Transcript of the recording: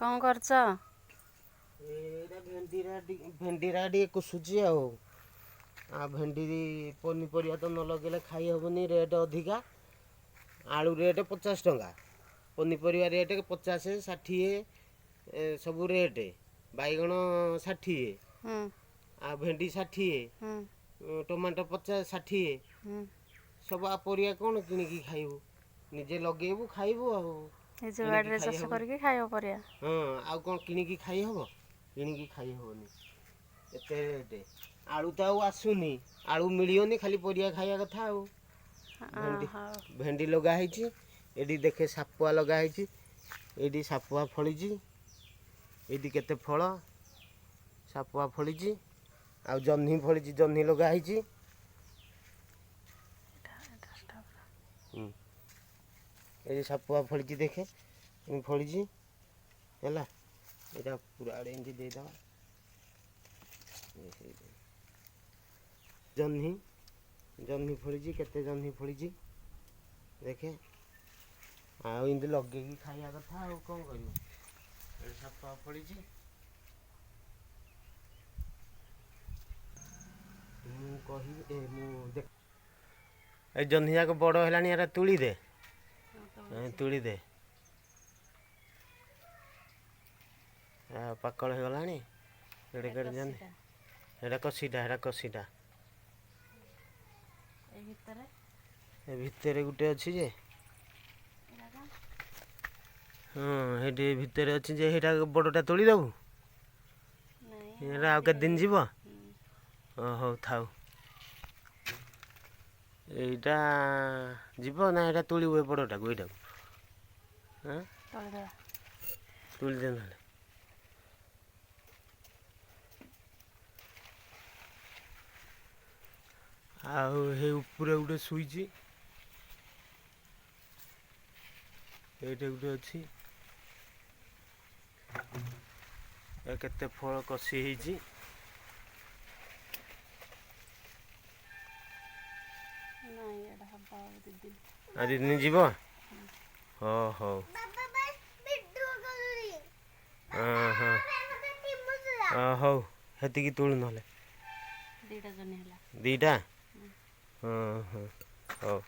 କଣ କରୁଛ? ଏଇଟା ଭେଣ୍ଡିରା ଟିକେ ଭେଣ୍ଡିରା ଟିକେ କୁଷୁଛି ଆଉ। ଆଉ ଭେଣ୍ଡି ପନିପରିବା ତ ନ ଲଗେଇଲେ ଖାଇ ହେବନି, ରେଟ୍ ଅଧିକା। ଆଳୁ ରେଟ୍ 50 ଟଙ୍କା, ପନିପରିବା ରେଟ୍ 50, 60, ସବୁ ରେଟ୍। ବାଇଗଣ 60, ଆଉ ଭେଣ୍ଡି 60, ଟମାଟୋ 50, 60। ସବୁ ଆଉ ପରିବା କ'ଣ କିଣିକି ଖାଇବୁ? ନିଜେ ଲଗେଇବୁ, ଖାଇବୁ ଆଉ। ନିଜ କିଣିକି ବାଡ଼ିରେ ଖାଇ ଚାଷ ହେବନି। କରିକି ଖାଇବ ପରିବା। ହଁ, ଆଉ କ'ଣ କିଣିକି ଖାଇ ହେବ? କିଣିକି ଖାଇ ହେବନି, ଏତେ ରେଟ୍। ଆଳୁ ତ ଆଉ ଆସୁନି, ଆଳୁ ମିଳିବନି, ଖାଲି ପରିବା ଖାଇବା କଥା ଆଉ। ଭେଣ୍ଡି ହଉ। ଭେଣ୍ଡି ଲଗା ହେଇଛି। ଏଇଠି ଦେଖେ, ସାପୁଆ ଲଗା ହେଇଛି। ଏଇଠି ସାପୁଆ ଫଳିଛି। ଏଇଠି କେତେ ଫଳ ସାପୁଆ ଫଳିଛି। ଆଉ ଜହ୍ନି ଫଳିଛି, ଜହ୍ନି ଲଗା ହେଇଛି। ଏଇଟା stop। ଏଇଠି ସାପୁଆ ଫଳିଛି, ଦେଖେ, ଏମିତି ଫଳିଛି। ହେଲା, ଏଇଟା ପୁରା ଆଡ଼େ ଏମିତି ଦେଇଦେବା। ଜହ୍ନି, ଜହ୍ନି ଫଳିଛି, କେତେ ଜହ୍ନି ଫଳିଛି ଦେଖେ। ଆଉ ଏମିତି ଲଗେଇକି ଖାଇବା କଥା, ଆଉ କ'ଣ କରିବୁ? ଏଠି ସାପୁଆ ଫଳିଛି। ମୁଁ କହିବି ଏ ମୁଁ ଦେଖ, ଏ ଜହ୍ନି ଯାକ ବଡ଼ ହେଲାଣି, ଏରା ତୁଳି ଦେ। ହଁ, ତୋଳୁଛି। ତୁଳି ଦେ। ପାକଳ ହେଇଗଲାଣି ଏଡ଼େ ଏଟା କେଡ଼େ ଜହ୍ନି। କଷିଟା। ଏଇଟା କଷିଟା, ଏଇଟା କଷିଟା। ଏଇ ଭିତରେ। ଏ ଭିତରେ ଗୋଟେ ଅଛି ଯେ। ଏଇଟା କଣ? ହଁ, ହେଇଠି ଭିତରେ ଅଛି ଯେ, ସେଇଟା ବଡ଼ଟା ତୋଳି ଦେବୁ? ନାଇଁ। ଏଇଟା ଆଉ କେତେ ଦିନ ଦିନ ଯିବ? ହୁଁ। ହଉ, ଥାଉ। ଏଇଟା ଯିବ ନା ଏଇଟା ତୋଳିବୁ? ଏ ବଡ଼ଟାକୁ, ଏଇଟାକୁ? ହଁ। ତୋଳିଦେବା। ତୋଳି ଦେ ନହେଲେ। ଆଉ ହେଇ ଉପରେ ଗୋଟେ ଶୋଇଛି। ଏଇଠି ଗୋଟେ ଅଛି। ଏ କେତେ ଫଳ କଷି ହେଇଛି। ନାଇଁ, ଏଇଟା ହବ ଆଉ 2 ଦିନ। ଆଉ 2 ଦିନ ଯିବ। ହଉ। ହଁ, ହଉ, ସେତିକି ତୋଳୁ ନହେଲେ। 2ଟା ଜହ୍ନି ହେଲା। 2ଟା। ହଁ, ହଉ।